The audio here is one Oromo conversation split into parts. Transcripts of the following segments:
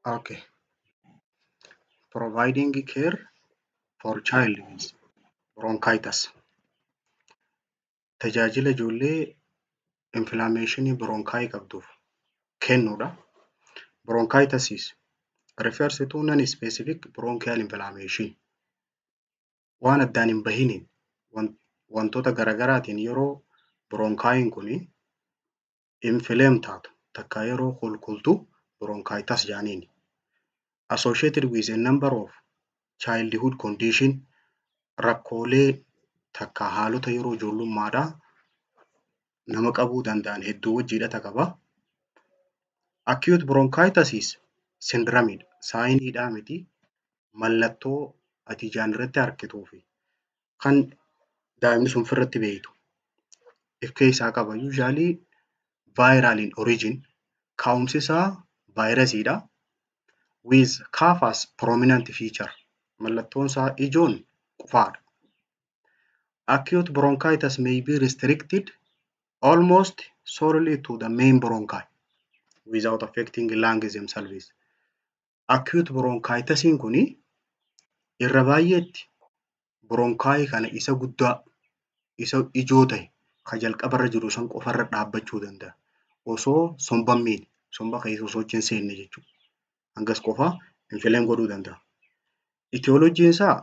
Okay. Providing care for child with bronchitis. Tajaajila ijoollee inflammation bronchi qabduuf kennuudha. Bronchitis refers to non-specific bronchial inflammation. Waan addaan hin bahiniin, wantoota garaagaraatiin yeroo bronchiin kun inflame taatu, takka yeroo kulkultu, bronchitis jedhaniini. Associated with a number of childhood condition, rakkoolee takka haalota yeroo ijoollummaadhaa nama qabuu danda'an hedduu wajji hidhata qaba. Acute bronchitis syndrome signiidhaa miti, mallattoo ati ijaan irratti argituu fi kan daa'imni sun ofirratti beektu of keessaa qaba. Usually viral in origin, ka'umsi isaa vaayirasiidha. With cough as prominent feature, mallattoon isaa ijoon qufaadha. Acute bronchitis may be restricted almost solely to the main bronchi without affecting lungs themselves. Acute bronchitisiin kuni irra baay'eetti bronchi kana isa guddaa, isa ijoo ta'e, ka jalqabarra jiru san qofarra dhaabbachuu danda'a. Osoo somba hin miine, somba keessa osoo hin seenne jechuudha. Hangas qofa inflame godhuu danda'a. Etiologyn isaa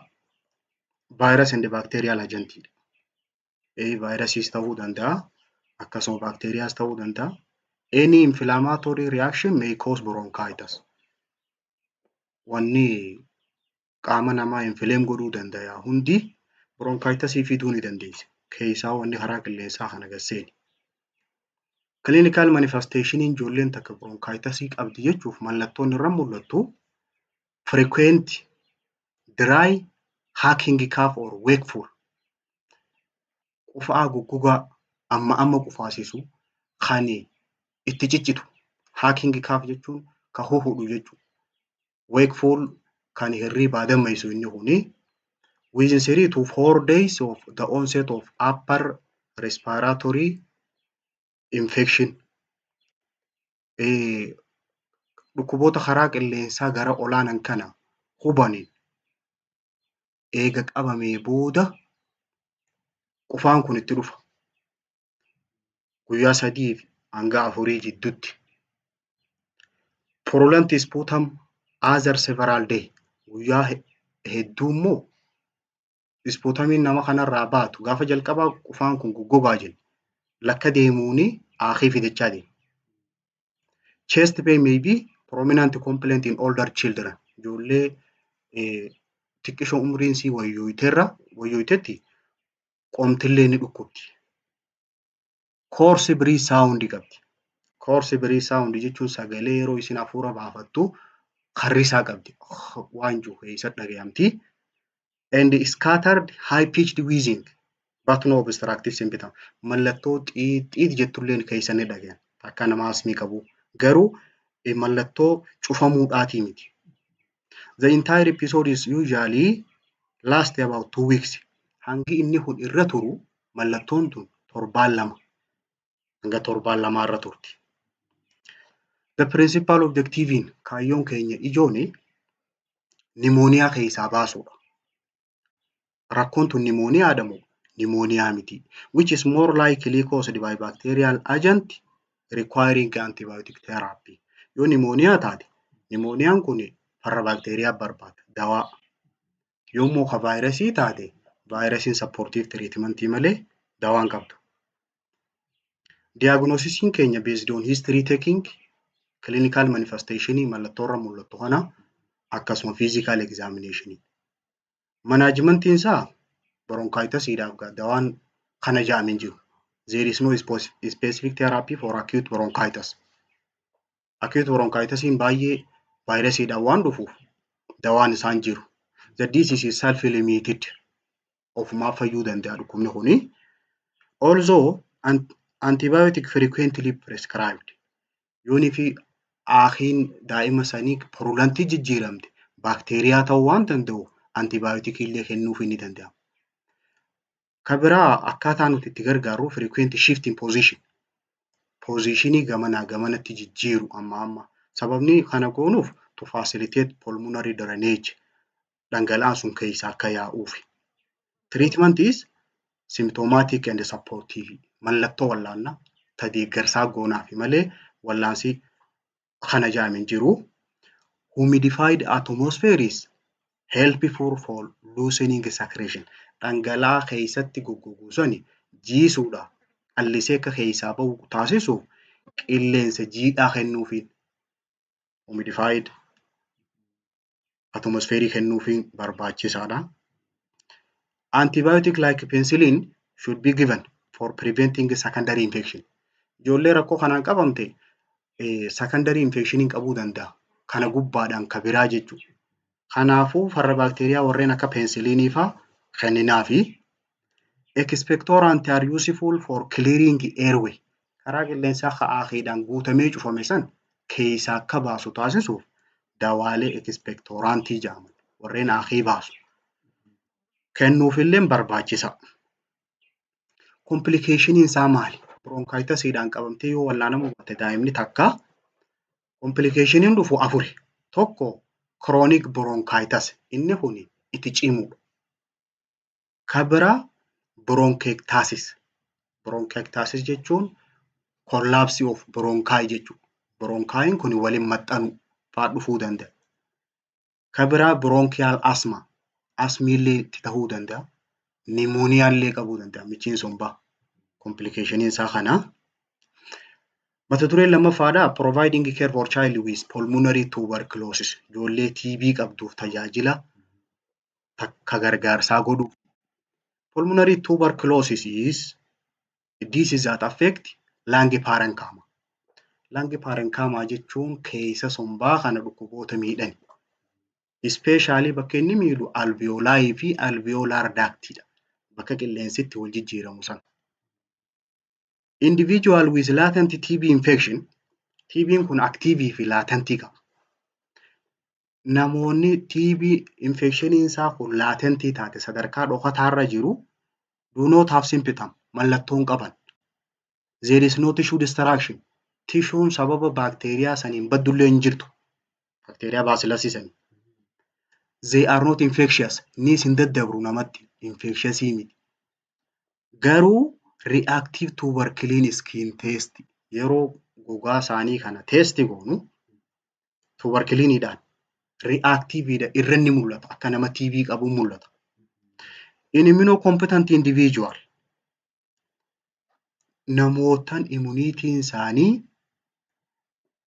virus and bacterial agentiidha. Vaayirasiis ta'uu danda'a, akkasuma baakteeriyaas ta'uu danda'a. Any inflammatory reaction may cause bronchitis. Wanni qaama namaa inflame godhuu danda'a hundi bronchitisii fiduu ni dandeessi. Keessaa wanni karaa qilleensaa kana gad seeni. Clinical manifestation, ijoolleen takka bronchitisii qabdi jechuuf mallattoon irra mul'attu frequent dry hacking cough or wakeful, qufaa goggogaa amma amma qufaasisu kan itti ciccitu. Hacking cough jechuun ka huhudhu jechuudha. Wakeful kan hirribaa dammaqsu. Inni kuni within 3 to 4 days of the onset of upper respiratory infection, dhukkuboota karaa qilleensaa gara olaanan kana hubaniin eega qabamee booda qufaan kun itti dhufa. Guyyaa 3 hanga 4 jidduutti. Purulent sputum other several day, guyyaa hedduu immoo sputumiin nama kanarraa baatu. Gaafa jalqabaa qufaan kun goggogaa jenna. Lakka deemuuni aakii fidachaa deema. Chest pain may be prominent complaint in older children. Ijoollee xiqqishoo umriin isii wayyooyiteerra wayyooyitetti qomtillee ni dhukkubdi. Coarse breath sound qabdi. Coarse breath sound jechuun sagalee yeroo isin hafuura baafattu karrisaa qabdi. Waan jiru keessa dhagayamti. And scattered high pitched wheezing but no obstructive symptom. Mallattoo xiixxiit jettullee keessa ni dhagayan. Akka nama asmii qabu. Garuu mallattoo cufamuudhaatii miti. The entire episode is usually last about 2 weeks. Hangi inni kun irra turu, mallattoon tun torbaan 2 hanga torbaan 2 irra turti. The principal objective, kaayyoon keenya ijoon, pneumonia keessaa baasuudha. Rakkoon tun pneumoniaadha moo pneumonia miti? Which is more likely caused by bacterial agent requiring antibiotic therapy. Yoo pneumonia taate, pneumoniaan kun farra baakteeriyaa barbaada, dawaa. Yoommoo ka vaayirasii taate, vaayirasiin supportive treatmentii malee dawaa hin qabdu. Diagnosisiin keenya based on history taking, clinical manifestation, mallattoo irra mul'attu kana, akkasuma physical examination. Managementiin isaa bronchitisiidhaaf dawaan kana jedhame hin jiru. There is no specific therapy for acute bronchitis. Acute bronchitisiin baay'ee vaayirasiidhaan waan dhufuuf dawaan isaan jiru. The disease is self-limited. Ofumaa fayyuu danda'a dhukkubni kuni. Although antibiotic frequently prescribed. Yoonii fi aakiin daa'ima sanii purulentii jijjiiramte, baakteeriyaa ta'uu waan danda'uuf antibioticii illee kennuufii ni danda'ama. Kan biraa akkaataa nuti itti gargaarru frequent shift in position. Positionii gamanaa gamanatti jijjiiru amma amma. Sababni kana goonuuf To facilitate pulmonary drainage, dhangala'aan sun keessaa akka yaa'uufi. Treatment is symptomatic and supportive. Mallattoo wallaannaa ta deeggarsaa goonaafi malee wallaansi kana jedhame hin jiru. Humidified atmosphere is helpful for loosening secretion. Dhangala'aa keessatti goggogu sani jiisuudha. Qallisee akka keessaa bahu taasisuuf qilleensa jiidhaa kennuufiin, humidified atmosphere kennuufiin barbaachisaadha. Antibiotic like penicillin should be given for preventing secondary infection. Ijoollee rakkoo kanaan qabamte secondary infection qabuu danda'a. Kana gubbaadhaan ka biraa jechuudha. Kanaafuu farra baakteeriyaa warreen akka penicillinii fa'aa kenninaafi. Expectorant are useful for clearing airway. Karaa qilleensaa haakeedhaan guutamee cufame san keessaa akka baasu taasisuuf dawaalee expectorantii jedhaman, warreen haakee baasu kennuufillee barbaachisa. Complicationiin isaa maali? Bronchitisiidhaan qabamtee yoo wallaanamuu baatte daa'imni takka complicationiin dhufu afuri. Tokko, chronic bronchitis, inni kun itti cimuudha. Ka biraa bronchiectasis. Bronchiectasis jechuun collapse of bronchi jechuudha. Bronchiin kun waliin maxxanuu fa'aa dhufuu danda'a. Ka biraa bronchial asthma. Asmiillee itti ta'uu danda'a. Pneumoniallee qabuu danda'a michiin sombaa. Complicationiin isaa kana. Mata dureen lammaffaadhaa, providing care for child with pulmonary tuberculosis. Ijoollee TB qabduuf tajaajila takka gargaarsaa godhu. Pulmonary tuberculosis is a disease that affect lung parenchyma. Lung parenchyma jechuun keessa sombaa kana dhukkuboota miidhan. Especially bakka inni miidhu alveoli fi alveolar ductidha. Bakka qilleensi itti wal jijjiiramu sana. Individual with latent TB infection, TB'n kun active fi latentii qaba. Namoonni TB infectioniin isaa kun latentii taate, sadarkaa dhokataarra jiru, do not have symptom, mallattoo hin qaban. There is no tissue destruction. Tissuun sababa baakteeriyaa saniin baddullee hin jirtu. Baakteeriyaa bacillusii sanii. They are not infectious. Innis hin daddabru namatti. Infectiousii miti. Garuu reactive tuberculin skin test, yeroo gogaa isaanii kana test goonu tuberculiniidhaan reactiveidha, irra ni mul'ata, akka nama TB qabu mul'ata. In immunocompetent individual, namootaan immunityiin isaanii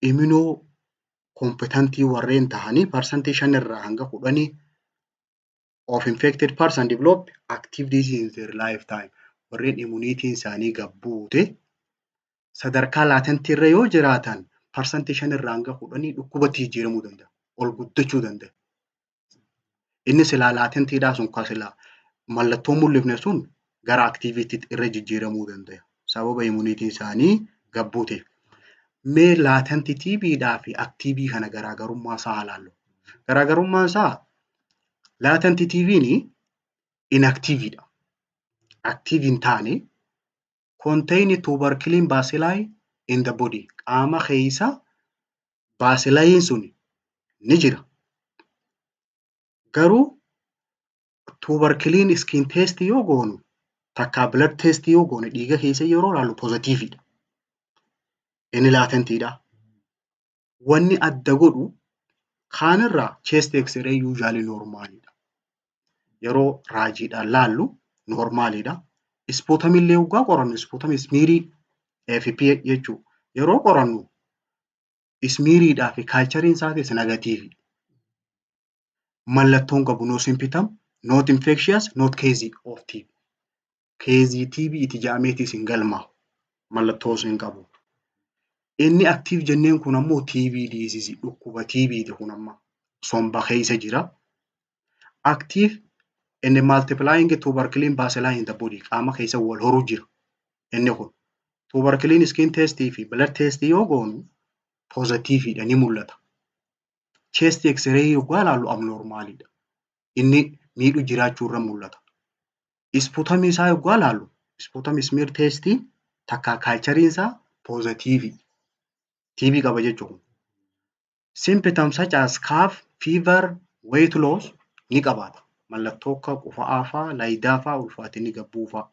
immunocompetentii warreen ta'anii 5% irraa hanga 10 of infected person develop active disease in their lifetime. Warreen immunityiin isaanii gad buute sadarkaa latentii irra yoo jiraatan 5% irraa hanga 10 dhukkubatti jijjiiramuu danda'a. Ol guddachuu danda'a. Inni silaa latentiidhaa sun kan silaa mallattoo mul'ifne sun gara activeitti irra jijjiiramuu danda'a. Sababa immunityiin isaanii gad buuteef. Mee latent TBdhaa fi active kana garaagarummaa isaa haa ilaallu. Garaagarummaan isaa latent TB'n inactiveidha. Active hin taane, contain tuberculin bacilli in the body. Qaama keessa bacilliin sun ni jira. Garuu tuberculin skin test yoo goonu takkaa blood test yoo goone, dhiiga keessa yeroo ilaallu positiveidha. Inni latentiidha. Wanni adda godhu kaanirraa chest x-ray usually normalidha. Yeroo raajiidhaan laallu normalidha. Sputumillee hoggaa qorannu, sputum smearii AFB jechuudha. Yeroo qorannu smeariidhaa fi cultureiin isaatis negativeidha. Mallattoon qabu, no symptom, not infectious, not case of TB. Case TB itti jedhameetis hin galmaa'u. Mallattoos hin qabu. Inni active jenneen kun ammoo TB disease, dhukkuba TBti kun amma somba keessa jira. Active and multiplying tuberculin bacilli in the body, qaama keessa wal horuu jira. Inni kun tuberculin skin test fi blood test yoo goonu positiveidha, ni mul'ata. Chest x-ray yoggaa ilaallu abnormalidha. Inni miidhu jiraachuu irra mul'ata. Sputumii isaa yoggaa ilaallu, sputum smear testiin takkaa cultureiin isaa positive. TB qaba jechuudha. Symptoms such as cough, fever, weight loss ni qabaata. Mallattoo akka qufa'aa faa, laayidaa faa, ulfaatinni gabbuu faa.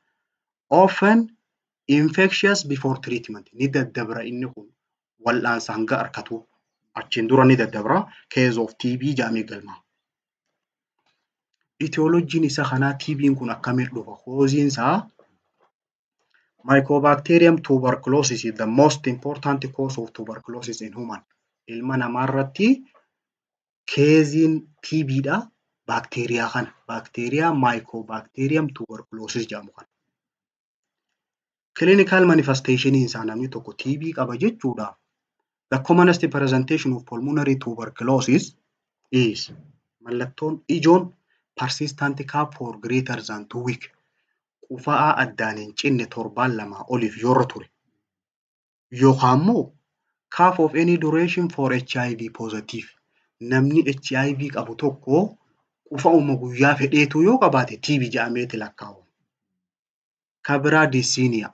Often infectious before treatment, ni daddabra inni kun wal'aansa hanga argatu achiin dura ni daddabra, case of TB jedhamee galma. Etiologyn isa kanaa, TB'n kun akkamiin dhufa? Causeiin isaa Mycobacterium tuberculosis is the most important cause of tuberculosis in human. Ilma namaa irratti causeiin TBdha. Baakteeriyaa kana. Baakteeriyaa Mycobacterium tuberculosis jedhamu kana. Clinical manifestation isaa, namni tokko TB qaba jechuudha. The commonest presentation of pulmonary tuberculosis is, mallattoon ijoon, persistent cough for greater than 2 weeks. Qufa'aa addaan hin cinne torbaan 2 oliif yoorra ture. Yookaan immoo cough of any duration for HIV positive. Namni HIV qabu tokko qufa'uma guyyaa fedheetu yoo qabaate TB jedhameeti lakkaa'ama. Ka biraa dyspnea,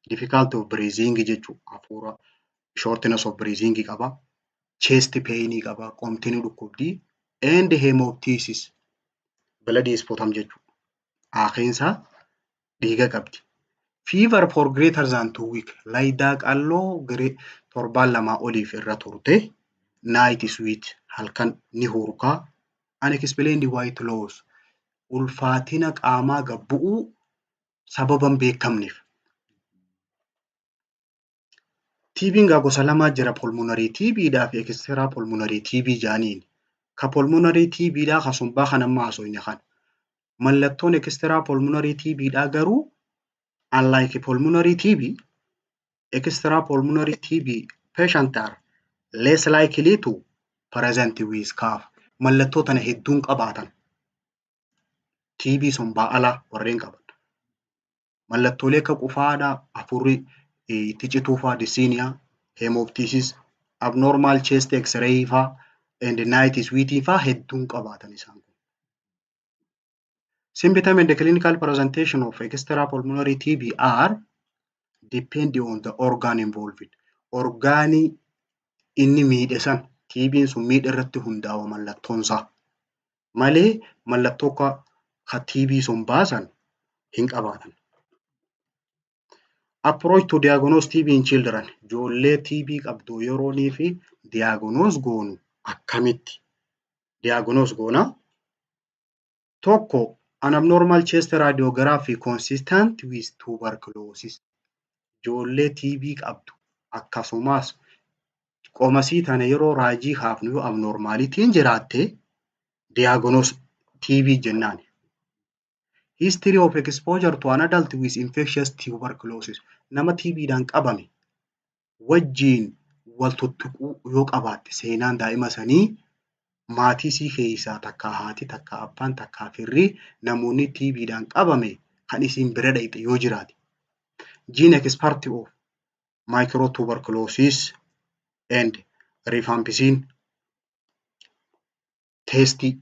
difficulty of breathing jechuudha. Hafuura, shortness of breathing qaba. Chest pain qaba. Qomti ni dhukkubdi. And hemoptysis, bloody sputum jechuudha. Haaqeensaa dhiiga qabdi. Fever for greater than 2 week. Laayidaa qalloo torbaan 2 oliif irra turte. Night sweat, halkan ni hurkaa. Unexplained weight loss. Ulfaatina qaamaa gad bu'uu sababa hin beekamneef. TB'n gaa gosa lamaa jira, pulmonary TBdhaa fi extra pulmonary TB jedhaniin. Ka pulmonary TBdhaa ka sombaa kan amma haasofne kana. Mallattoon extra pulmonary TBdhaa garuu, unlike pulmonary TB, extra pulmonary TB patient are less likely to present with cough. Mallattoo tana hedduun qabaatan. TB sombaa alaa warreen qaban. Mallattoolee akka qufaadhaa, hafuurri itti cituu fa'aa, dyspnea, hemoptysis, abnormal chest x-ray fa'aa and night sweating fa'aa hedduun qabaatan isaan kun. Symptom and the clinical presentation of extrapulmonary TB are depending on the organ involved. Orgaanii inni miidhe san, TB'n sun miidhe irratti hundaa'a mallattoonsaa. Malee mallattoo akka ka TB sun baasan hin qabaatan. Approach to diagnose TB in children. Ijoollee TB qabdu yeroonii fi diagnose goonu akkamitti? Diagnose goona. Tokko, an abnormal chest radiography consistent with tuberculosis. Ijoollee TB qabdu akkasumas qomasii tana yeroo raajii kaafnu yoo abnormalityn jiraatte diagnose TB jennaan. History of exposure to an adult with infectious tuberculosis. Nama TBdhaan qabame wajjiin wal tuttuquu yoo qabaatte, seenaan daa'ima sanii maatii isii keessaa takkaa haati, takkaa abbaan, takkaa firri namoonni TBdhaan qabame kan isiin bira dhaqxe yoo jiraate. GeneXpert of microtuberculosis and rifampicin testii.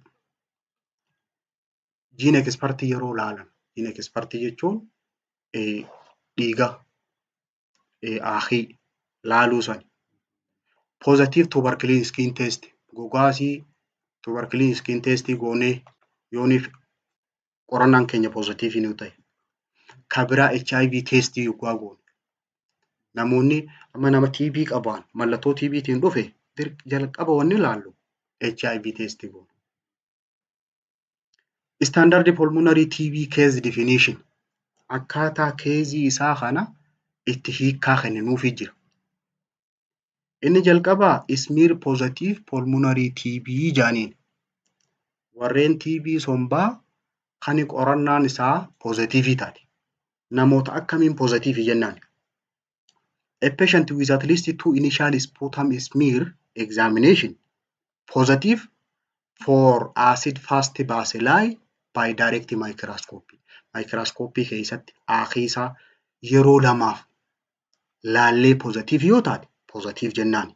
GeneXpert yeroo laalan, GeneXpert jechuun dhiiga aakii laaluu sani. Positive tuberculin skin test, gogaasii tuberculin skin test goonee yooniif qorannaan keenya positive nu ta'e. Ka biraa HIV test yoggaa goone. Namoonni amma nama TB qaban mallattoo TBtiin dhufe jalqaba wanni ilaallu HIV test goona. Standard pulmonary TB case definition, akkaataa caseii isaa kana itti hiikkaa kenninuufii jira. Inni jalqabaa smear positive pulmonary TB jedhaniin. Warreen TB sombaa kan qorannaan isaa positive taate. Namoota akkamiin positive jennaan? A patient with at least two initial sputum smear examination positive for acid fast bacilli by direct microscopy. Microscopy keessatti aakiisaa yeroo lamaaf laallee positive yoo taate positive jennaan.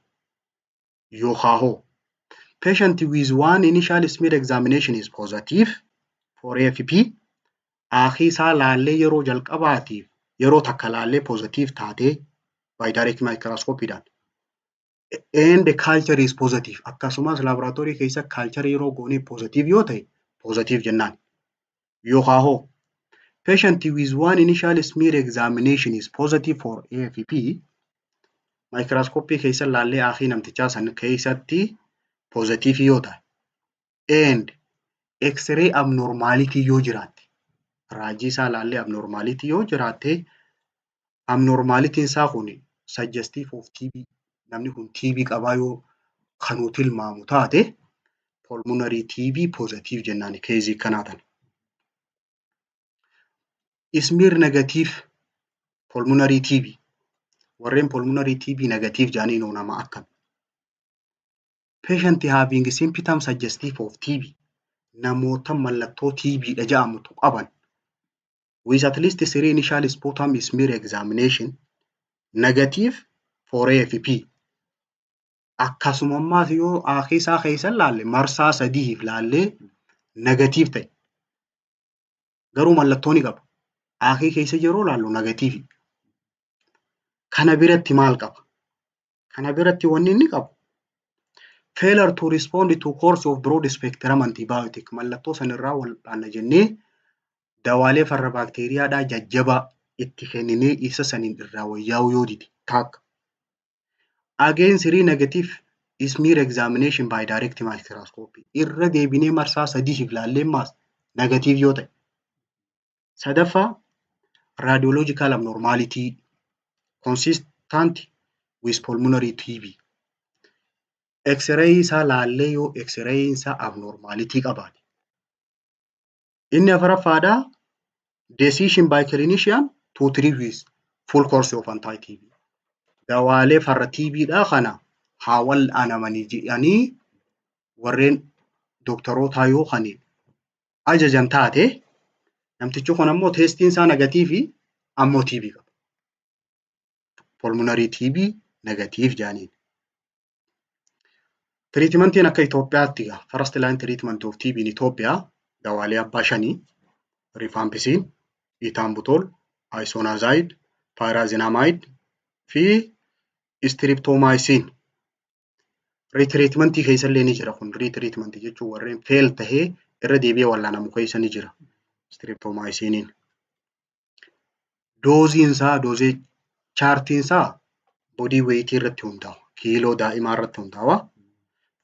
Yookaan hoo patient with one initial smear examination is positive for AFB, aakiisaa laallee yeroo jalqabaatiif yeroo takka laallee positive taatee by direct microscopy dhaan. And the culture is positive. Akkasumas laaboraatoorii keessa culture yeroo goonee positive yoo ta'e, positive jennaan. Yookaan hoo patient with one initial smear examination is positive for AFP, maayikiraaskooppii keessa laallee aakii namtichaa san keessatti positive yoo ta'e, and x-ray abnormality yoo jiraatte, raajii isaa laallee abnormality yoo jiraatte, abnormalityn isaa kun suggestive of TB, namni kun TB qabaa yoo kanuu tilmaamu taate, pulmonary TB positive jennaan caseii akkanaa tana. Smear negative pulmonary TB, warreen pulmonary TB negative jedhanii nama akkam? Patient having symptoms suggestive of TB, namoota mallattoo TB dha jedhamutu qaban, with at least three initial sputum smear examination negative for AFP. Akkasuma ammaas yoo aakii isaa keessa laalle, marsaa sadiif laallee negative ta'e, garuu mallattoo ni qaba. Aakii keessa yeroo laallu negative. Kana biratti maal qaba? Kana biratti wanni inni qabu failure to respond to course of broad spectrum antibiotic, mallattoo sanirraa wal'aanna jennee dawaalee farra baakteeriyaadhaa jajjabaa itti kenninee isa saniin irraa wayyaa'uu yoo dide takka. Again three negative smear examination by direct microscopy, irra deebinee marsaa sadiif laallee maas negative yoo ta'e. Sadaffaa, radiological abnormality consistent with pulmonary TB. X-ray isaa laallee yoo X-ray isaa abnormality qabaate. Inni afuraffaadhaa, decision by clinician to treat with full course of anti-TB. Dawaalee farra TBdhaa kana haa wal'aanamanii jedhanii warreen dooktarootaa yoo kan ajajan taate, namtichi kun ammoo testiin isaa negative, ammoo TB qaba. Pulmonary TB negative jedhaniin. Treatmentiin akka Itoophiyaatti first line treatment of TB in Itoophiyaa dawaalee abbaa shanii: rifampicin, ethambutol, isoniazid, pyrazinamide fi streptomycin. Retreatmentii keessa illee ni jira kun. Retreatmentii jechuun warreen fail tahee irra deebi'ee wal'aanamu keessa ni jira streptomyciniin. Doseiin isaa, dosage chartiin isaa body weightii irratti hundaa'a. Kiiloo daa'imaa irratti hundaa'a.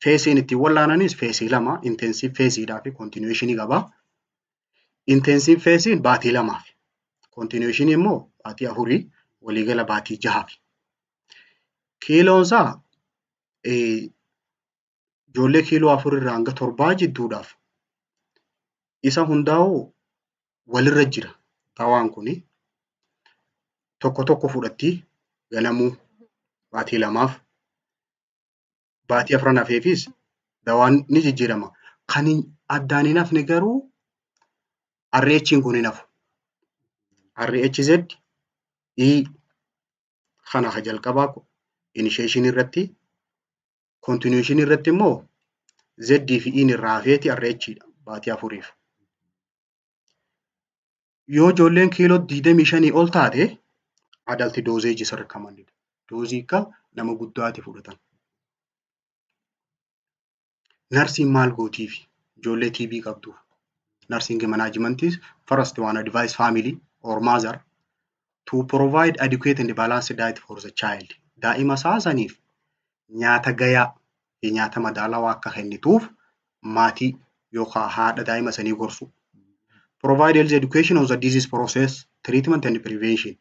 Phaseiin ittiin wal'aananis phaseii lama, intensive phaseiidhaa fi continuationii qaba. Intensive phaseiin baatii 2f. Continuationii immoo baatii 4, waliigala baatii 6f. Kiiloon isaa ijoollee kiiloo 4 irraa hanga 7 jidduudhaaf isa hundaa'u walirra jira dawaan kuni. Tokko tokko fudhatti ganamuu baatii 2f, baatii afran hafeefis dawaan ni jijjiirama. Kan addaan hin hafne garuu RH'n kun hin hafu. RHZ E kana ka jalqabaa initiation irratti, continuation irratti immoo Z fi E irraa hafeeti RH dha baatii 4f. Yoo ijoolleen kiiloo 25 ol taate, adult dosage is recommended. Doseii akka nama guddaati fudhatan. Narsiin maal gootiif ijoollee TB qabduuf? Nursing management is first one, advise family or mother to provide adequate and balanced diet for the child. Daa'ima isaa saniif nyaata gayaa fi nyaata madaalawaa akka kennituuf maatii yookaan haadha daa'ima sanii gorsu. Provide health education on the disease process, treatment and prevention.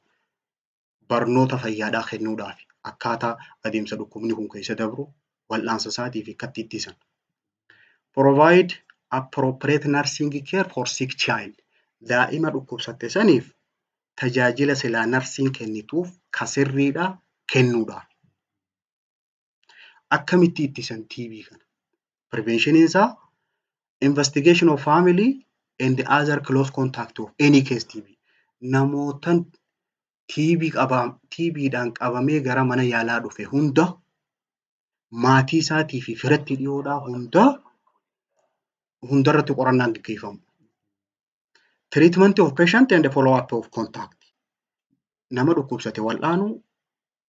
Barnoota fayyaadhaa kennuudhaaf akkaataa adeemsa dhukkubni kun keessa dabru, wal'aansa isaatii fi akkatti ittisan. Provide appropriate nursing care for sick child. Daa'ima dhukkubsatte saniif tajaajila silaa narsiin kennituuf ka sirriidhaa kennuudhaaf. Akkamitti ittisan TB kana? Preventioniin isaa investigation of family and other close contact of any case TB. Namootan TB qabaa TBdhaan qabamee gara mana yaalaa dhufe hunda, maatii isaatii fi firatti dhiyoodhaa hunda hundarratti qorannaan gaggeeffamu. Treatment of patient and follow up of contact. Nama dhukkubsate wal'aanuu,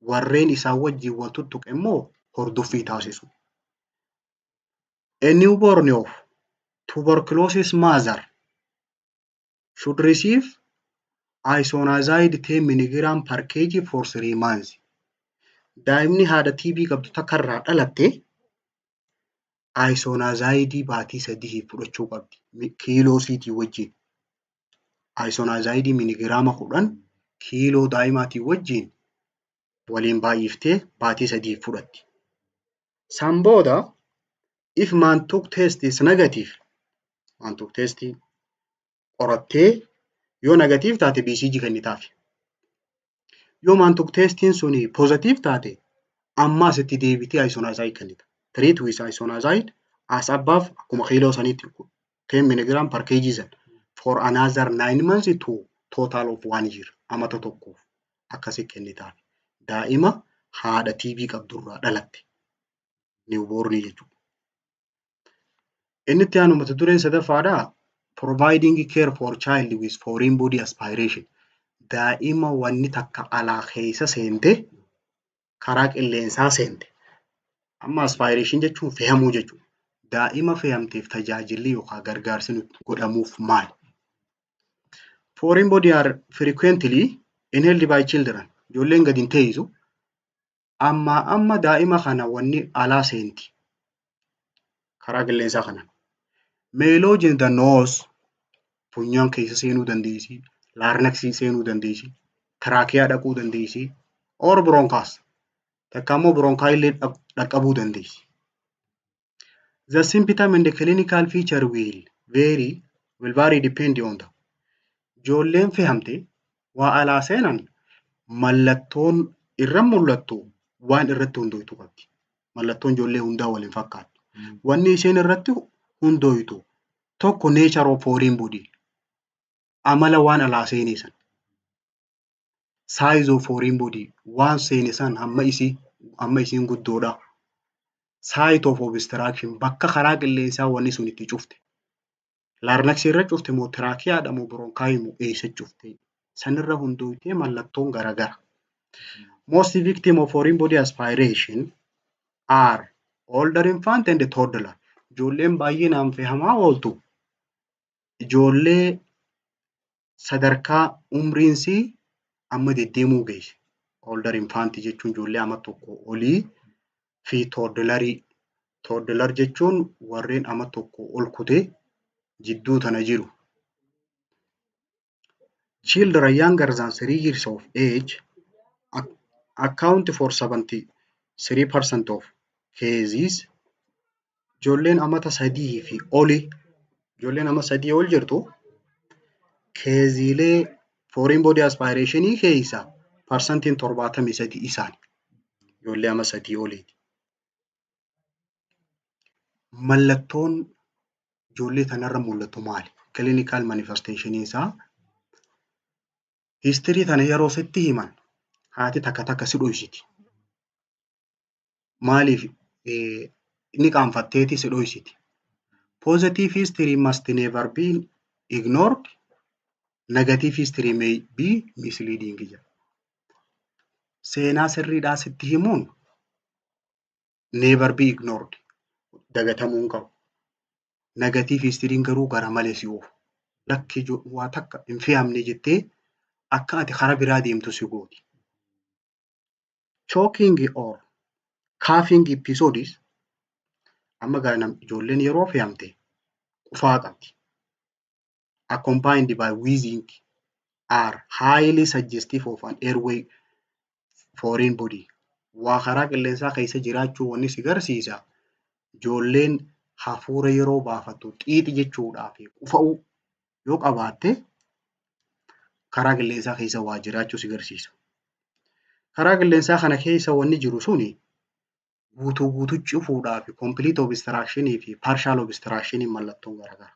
warreen isaan wajjin wal tuttuqe immoo Hordoffii taasisu. A newborn of tuberculosis mother should receive isoniazid 10 milligram per kg for 3 months. Daa'imni haadha TB qabdu takka irraa dhalatte isoniazidii baatii 3 fudhachuu qabdi. Kiiloo isiitii wajjin. Isoniazidii miligiraama 10 kiiloo daa'imaatii wajjin waliin baay'iftee baatii 3 fudhatti. San booda if Mantoux test is negative, Mantoux test qorattee yoo negative taate BCG kennitaaf. Yoo Mantoux testiin suni positive taate ammaas itti deebitee isoniazid kennita. Treat with isoniazid as above, akkuma kiiloo saniitti 10 milligram per kg san for another 9 months to total of one year, amata tokkoof akkasi kennitaaf. Daa'ima haadha TB qabdurraa dhalatte newborn jechuudha. Inni itti aanu mata dureen sadaffaadhaa, providing care for child with foreign body aspiration. Daa'ima wanni takka alaa keessa seente, karaa qilleensaa seente. Amma aspiration jechuun fe'amuu jechuudha. Daa'ima fe'amteef tajaajilli yookaan gargaarsi nuti godhamuuf maali? Foreign body are frequently inhaled by children. Ijoolleen gadi hin teessu. Amma amma daa'ima kana wanni alaa seenti. Karaa qilleensaa kanaan. May lodge in the nose, funyaan keessa seenuu dandeessi. Larynxii seenuu dandeessi. Trachea dhaquu dandeessi. Or bronchus. Takka immoo bronchi illee dhaqqabuu dandeessi. The symptom and the clinical feature will vary depending on the ijoolleen fe'amte waa alaa seenan mallattoon irra mul'attu waan irratti hundooytu qabdi. Mallattoon ijoollee hundaa wal hin fakkaattu. Wanni isheen irratti hundooytu tokko nature of foreign body, amala waan alaa seenee sana. Size of foreign body, waan seene san hamma isii, hamma isiin guddoodha. Site of obstruction, bakka karaa qilleensaa wanni sun itti cufte. Larynxii irra cufte moo tracheadha moo bronchi moo eessa cufte? Sanirra hundooytee mallattoon garagara. Most victim of foreign body aspiration are older infant and toddler. Ijoolleen baay'inaan fe'amaa ooltu ijoollee sadarkaa umriinsii amma deddeemuu geesse. Older infant jechuun ijoollee amma 1 olii fi toddlerii. Toddler jechuun warreen amma 1 ol kutee jidduu tana jiru. Children younger than 3 years of age account for 73% of cases. Ijoolleen amata 3 fi oli, ijoolleen ama 3 ol jirtu caseiilee foreign body aspirationii keessa 73% isaani. Ijoollee ama 3 oliiti. Mallattoon ijoollee tanarra mul'atu maali? Clinical manifestation isaa history tana yeroo sitti himan haati takka takka si dhoysiti. Maaliif inni qaanfatteeti si dhoysiti. Positive history must never be ignored. Negative history may be misleading jedha. Seenaa sirriidhaa sitti himuun never be ignored. Dagatamuu hin qabu. Negative historyn garuu gara malee si oofu. Lakki waa takka hin fe'amne jettee akka ati karaa biraa deemtu si gooti. Choking or coughing episodes, amma gaa ijoolleen yeroo fe'amte qufaa qabdi. Accompanied by wheezing are highly suggestive of an airway foreign body. Waa karaa qilleensaa keessa jiraachuu wanni si garsiisa. Ijoolleen hafuura yeroo baafattu xiixi jechuudhaa fi qufa'uu yoo qabaatte karaa qilleensaa keessa waa jiraachuu si garsiisa. Karaa qilleensaa kana keessa wanni jiru suni guutuu guutuu cufuudhaa fi complete obstruction fi partial obstruction mallattoon garagara.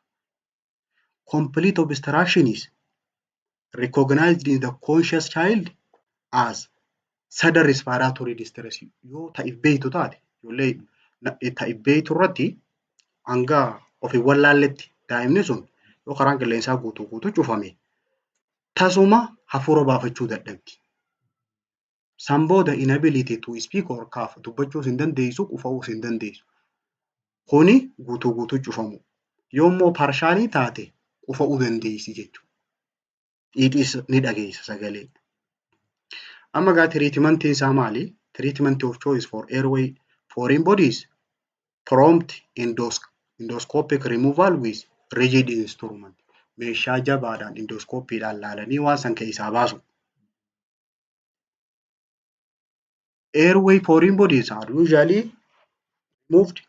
Complete obstruction is recognized in the conscious child as sudden respiratory distress. Yoo ta'e beektu taate, ijoollee ta'e beektu irratti hanga of hin wallaalletti daa'imni sun yoo karaan qilleensaa guutuu guutuu cufame tasuma hafuura baafachuu dadhabdi. San booda inability to speak or cough, dubbachuus hin dandeessu, qufa'uus hin dandeessu. Kuni guutuu guutuu cufamu. Yoommoo partially taate qufa'uu dandeessi jechuudha. Xiixiis ni dhageessa sagalee. Amma gaa treatmentiin isaa maali? Treatment of choice for airway foreign bodies, prompt endoscopic removal with rigid instrument. Meeshaa jabaadhaan endoscopiidhaan laalanii waan san keessaa baasu. Airway foreign bodies are usually removed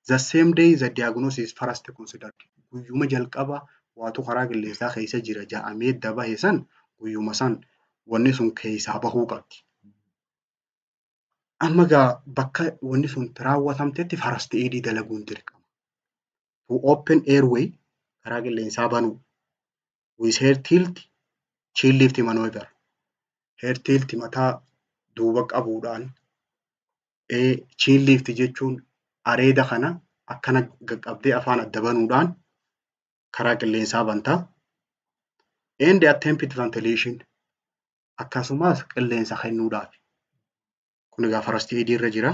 the same day the diagnosis is first considered. Guyyuma jalqaba waatu karaa qilleensaa keessa jira ja'amee dabahe san, guyyuma san wanni sun keessaa bahuu qabdi. Amma gaa bakka wanni sun raawwatamtetti first aid dalaguun dirqama. To open airway, karaa qilleensaa banuu, with head tilt, chin lift maneuver. Head tilt, mataa duuba qabuudhaan, chin lift jechuun areeda kana akkana qaqqabdee afaan adda banuudhaan karaa qilleensaa bantaa. And attempted ventilation, akkasumas qilleensa kennuudhaaf. Kun egaa first aid irra jira.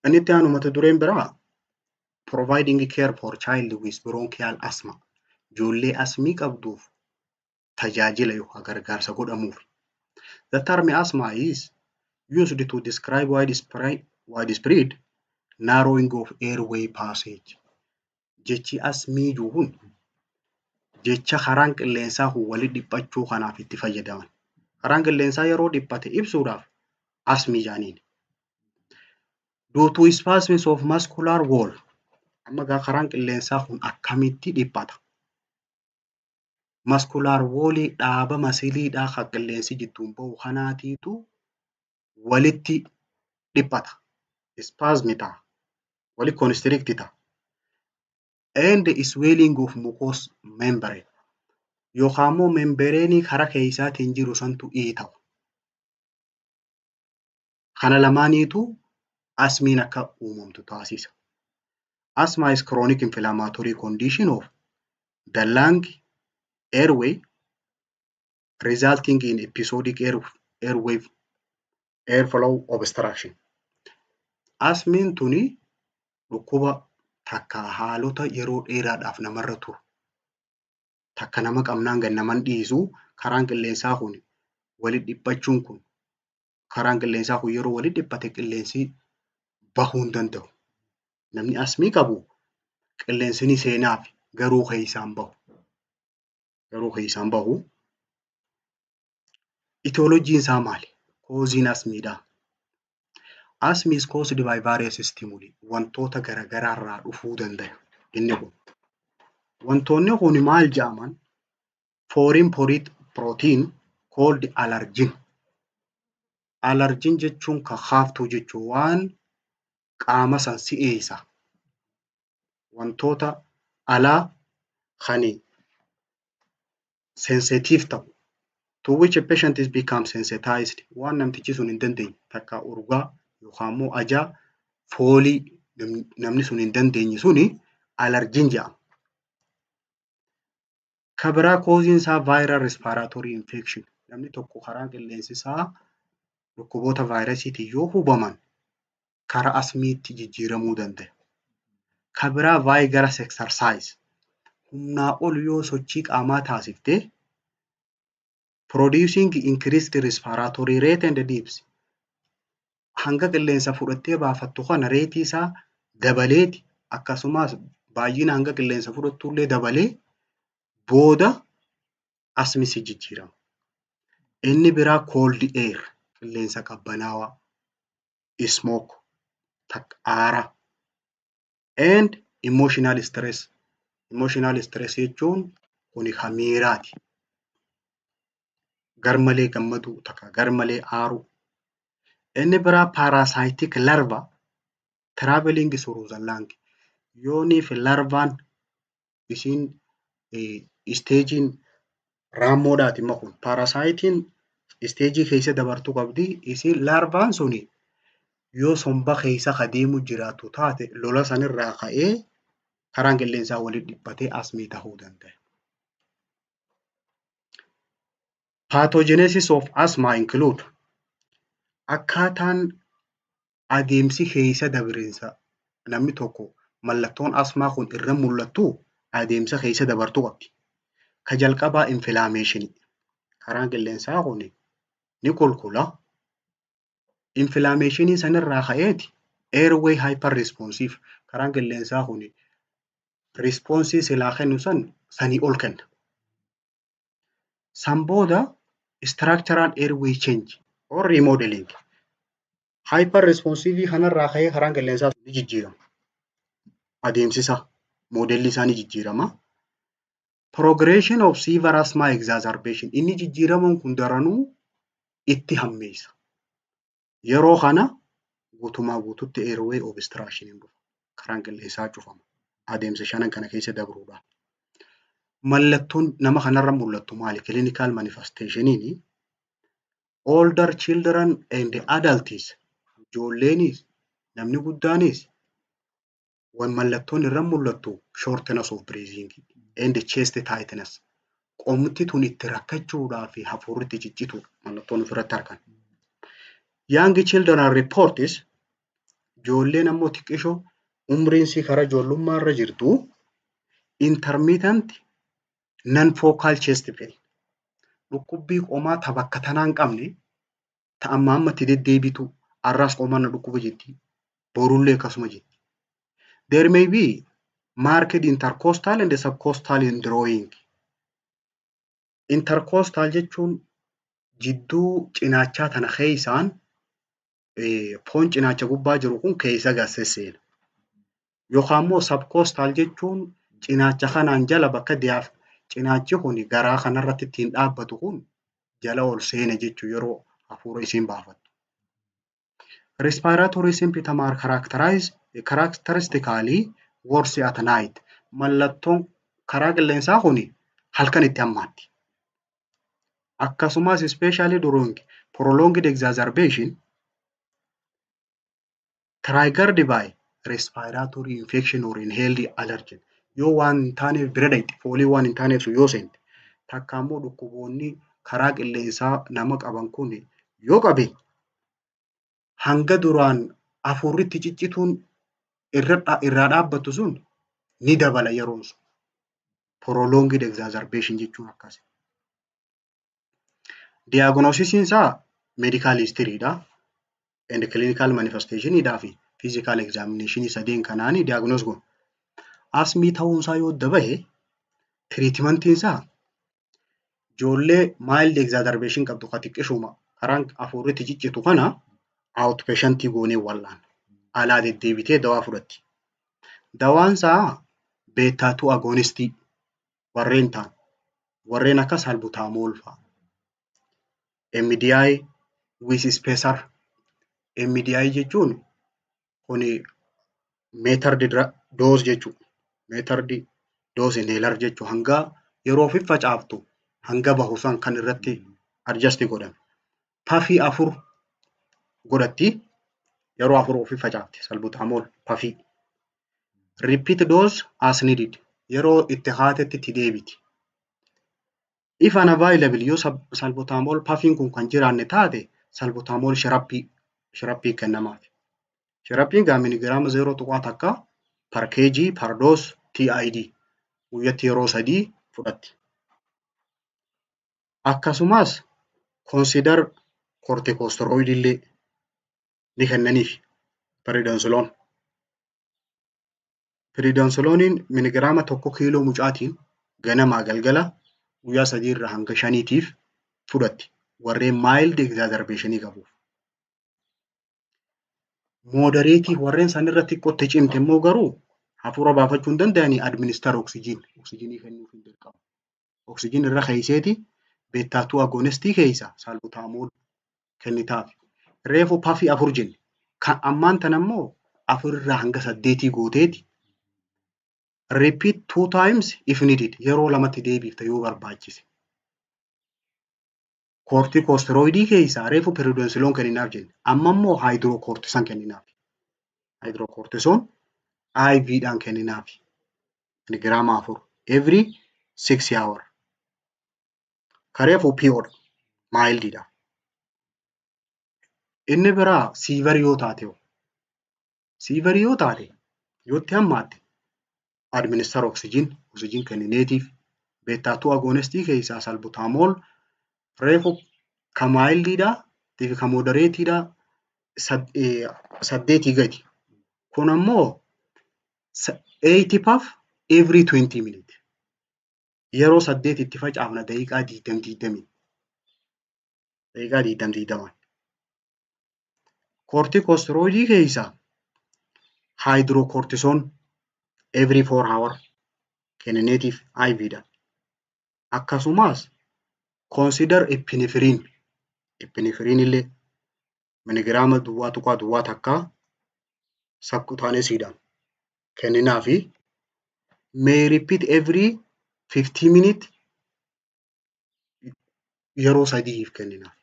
Inni itti aanu mata dureen biraa providing care for child with bronchial asthma. Ijoollee asmii qabduuf tajaajila yookaan gargaarsa godhamuuf. The term asthma is used to describe widespread narrowing of airway passage. Jechi asmii jiru kun jecha karaan qilleensaa kun walitti dhiphachuu kanaaf itti fayyadaman. Karaan qilleensaa yeroo dhiphate ibsuudhaaf asmii jedhaniin. Due to spasms of muscular wall. Amma gaa karaan qilleensaa kun akkamitti dhiphata? Muscular wallii, dhaaba muscleiidhaa kan qilleensi jidduun bahu kanaatiitu walitti dhiphata. Spasm ta'a. Wali constrict ta'a. And swelling of mucous membrane. Yookaan immoo membraneii karaa keessaatiin jiru santu iita'u. Kana lamaaniitu asmiin akka uumamtu taasisa. Asthma is chronic inflammatory condition of the lung airway resulting in episodic airway airflow obstruction. Asmiin tuni dhukkuba takka haalota yeroo dheeraadhaaf namarra turu. Takka nama qabnaan gad naman dhiisu, karaan qilleensaa kun walitti dhiphachuun kun, karaan qilleensaa kun yeroo walitti dhiphate qilleensi bahuu hin danda'u. Namni asmii qabu qilleensi ni seenaaf, garuu keessaan bahu. Garuu keessaan bahu. Etiologyiin isaa maali? Causeiin asmiidhaa. Asthma is caused by various stimuli. Wantoota garaagaraa irraa dhufuu danda'a inni kun. Wantoonni kun maal jedhaman? Foreign protein called allergen. Allergen jechuun kan kaaftuu jechuun waan qaama san si'eessa. Wantoota alaa kan sensitive ta'u, to which a patient is become sensitized, waan namtichi sun hin dandeenye, takka urgaa yookaan immoo ajaa, foolii namni sun hin dandeenye suni allergen jedhama. Ka biraa causeiin isaa viral respiratory infection. Namni tokko karaa qilleensi isaa dhukkuboota vaayirasiitiin yoo hubaman karaa asmiitti jijjiiramuu danda'a. Ka biraa vigorous exercise, humnaa ol yoo sochii qaamaa taasifte, producing increased respiratory rate and depth, hanga qilleensa fudhattee baafattu kana rateii isaa dabaleeti, akkasumas baay'ina hanga qilleensa fudhattullee dabalee booda asmisi jijjiirama. Inni biraa cold air, qilleensa qabbanaawaa, smoke, aara, and emotional stress. Emotional stress jechuun kuni kan miiraati. Garmalee gammaduu takka garmalee aaruu. Inni biraa parasitic larva traveling through the lung. Yooniif larvaan isiin stageiin raammoodhaati immoo kun parasiteiin stageii keessa dabartuu qabdi. Isiin larvaan suni yoo somba keessa ka deemu jiraattu taate, lola sanirraa ka'ee karaan qilleensaa walitti dhiphatee asmii ta'uu danda'a. Pathogenesis of asthma include, akkaataan adeemsi keessa dabarinsa namni tokko mallattoon asmaa kun irra mul'attu adeemsa keessa dabartuu qabdi. Ka jalqabaa inflammation. Karaan qilleensaa kun ni qulqulla. Inflammation sanirraa ka'eeti airway hyper responsive, karaan qilleensaa kun response silaa kennu san sanii ol kenna. San booda structural airway change or remodeling. Hyper responsive kanarraa ka'ee karaan qilleensaa ni jijjiirama. Adeemsi isaa, modelli isaa ni jijjiirama. Progression of severe asthma exacerbation, inni jijjiiramuun kun daranuu itti hammeessa. Yeroo kana guutumaa guututti airway obstruction dhufa. Karaan qilleensaa cufama. Adeemsa shanan kana keessa dabruudhaan. Mallattoon nama kanarra mul'attu maali? Clinical manifestationiin older children and adults, ijoolleenis namni guddaanis wan mallattoon irra mul'attu shortness of breathing and chest tightness. Qomti tun itti rakkachuudhaa fi hafuurri itti ciccituudha mallattoon ofirratti argan. Young children reports, ijoolleen ammoo xiqqishoo umriin isii karaa ijoollummaa irra jirtu, intermittent non focal chest pain, dhukkubbii qomaa ta bakka tanaa hin qabne, ta amma ammatti deddeebitu, har'as qomaan na dhukkuba jetti, borullee akkasuma jetti. There may be marked intercostal and subcostal indrawing. Intercostal jechuun jidduu cinaachaa tana keessaan foon cinaacha gubbaa jiru kun keessa gad sesseena. Yookaan immoo subcostal jechuun cinaacha kanaan jala bakka diyaaf cinaachi kun garaa kanarratti ittiin dhaabbatu kun jala ol seena jechuu yeroo hafuura isiin baafattu. Respiratory symptoms are characterized characteristically worse at night. Mallattoon karaa qilleensaa kun halkan itti hammaatti. Akkasumas especially during prolonged exacerbation triggered by respiratory infection or inhaled allergen. Yoo waan hin taaneef bira dhaqxe, foolii waan hin taaneef sun yoo seente, takka immoo dhukkuboonni karaa qilleensaa nama qaban kun yoo qabe, hanga duraan hafuurri itti ciccituun irraa dhaabbattu sun ni dabala yeroon sun. Prolonged exacerbation jechuun akkasi. Diagnosisiin isaa medical history dha. And clinical manifestation dhaa fi physical examination sadeen kanaani diagnose goona. Asmii ta'uunsaa yoo adda bahe, treatmentiin isaa ijoollee mild exacerbation qabdu, ka xiqqishuma karaan hafuurri itti ciccitu kana, outpatientii goonee wal'aana. Alaa deddeebitee dawaa fudhatti. Dawaan isaa beta 2 agonistii warreen ta'an, warreen akka salbutamol fa'a. MDI with spacer. MDI jechuun kuni metered dose jechuudha. Metered dose inhaler jechuun hanga yeroo ofi facaaftu hanga bahu san kan irratti adjust godhame. Puffii afur godhatti, yeroo afur ofi facaafti salbutamol puffii. Repeat dose as needed, yeroo itti haatetti itti deebiti. If unavailable, yoo salbutamol puffiin kun kan jiraanne taate, salbutamol syrupii kennamaaf. Syrupiin gaa miligiraama 0.1 per kg per dose TID guyyatti yeroo sadii fudhatti. Akkasumas consider corticosteroid illee ni kennaniif, prednisolone. Prednisoloniin miligiraama 1 kiiloo mucaatiin ganamaa galgala guyyaa sadii irraa hanga shaniitiif fudhatti. Warreen mild exacerbation qabuuf. Moderateii warreen sanirra xiqqootti cimte immoo garuu hafuura baafachuu hin danda'anii, administer oxygen, oksijiinii kennuuf hin dirqama. Oksijiin irra keeyseeti beta 2 agonistii keessa salbutamol kennitaaf. Reefu puffii afur jenne. Kan ammaan tana immoo afurirraa hanga saddeetii gooteeti. Repeat two times if needed, yeroo lamatti deebifta yoo barbaachise. Corticosteroidii keessaa reefu prednisolone kenninaaf jenne. Amma immoo hydrocortisone kenninaaf. Hydrocortisone IVdhaan kenninaaf. Miligiraama 4 every 6 hour. Ka reefu POdha. Mildiidha. Inni biraa severe yoo taate hoo? Severe yoo taate, yoo itti hammaatte, administer oxygen, oxygen kennineetiif. Beta 2 agonistii keessaa salbutamol reefu ka mildiidhaa fi ka moderateiidhaa 8 gadi. Kun ammoo 80 puff every 20 minute. Yeroo 8 itti facaafna daqiiqaa 20 20. Daqiiqaa 20 20. Corticosteroidii keessaa hydrocortisone every 4 hour kennineetiif IVdha. Akkasumas consider epinephrine. Epinephrine illee miligiraama 0.01 subcutaneousiidhaan kenninaafi. May repeat every 15 minute, yeroo sadiif kenninaaf.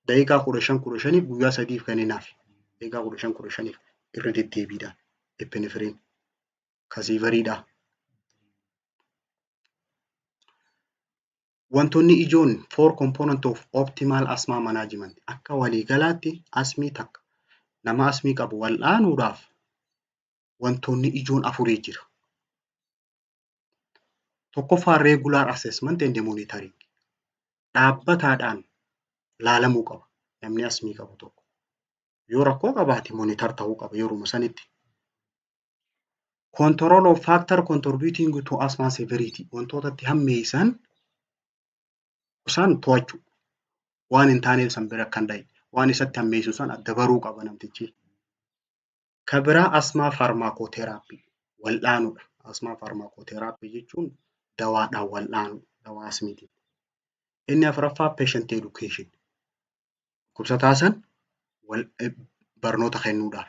Daqiiqaa 15 15f guyyaa 3f kenninaaf. Daqiiqaa 15 15f irra deddeebiidhaan epinephrine ka severeiidha. Wantoonni ijoon four component of optimal asthma management, akka waliigalaatti asmii takka nama asmii qabu wal'aanuudhaaf wantoonni ijoon afurii jira. Tokkoffaan regular assessment and monitoring. Dhaabbataadhaan laalamuu qaba namni asmii qabu tokko. Yoo rakkoo qabaate monitor ta'uu qaba yeruma sanitti. Control of factor contributing to asthma severity, wantoota itti hammeessan san to'achuu. Waan hin taaneef san bira akka hin dhaqne, waan isatti hammeessu san adda baruu qaba namtichi. Ka biraa asthma pharmacotherapy wal'aanuudha. Asthma pharmacotherapy jechuun dawaadhaan wal'aanuu, dawaa asmiitiin. Inni afuraffaa patient education. Dhukkubsataa san barnoota kennuudhaaf.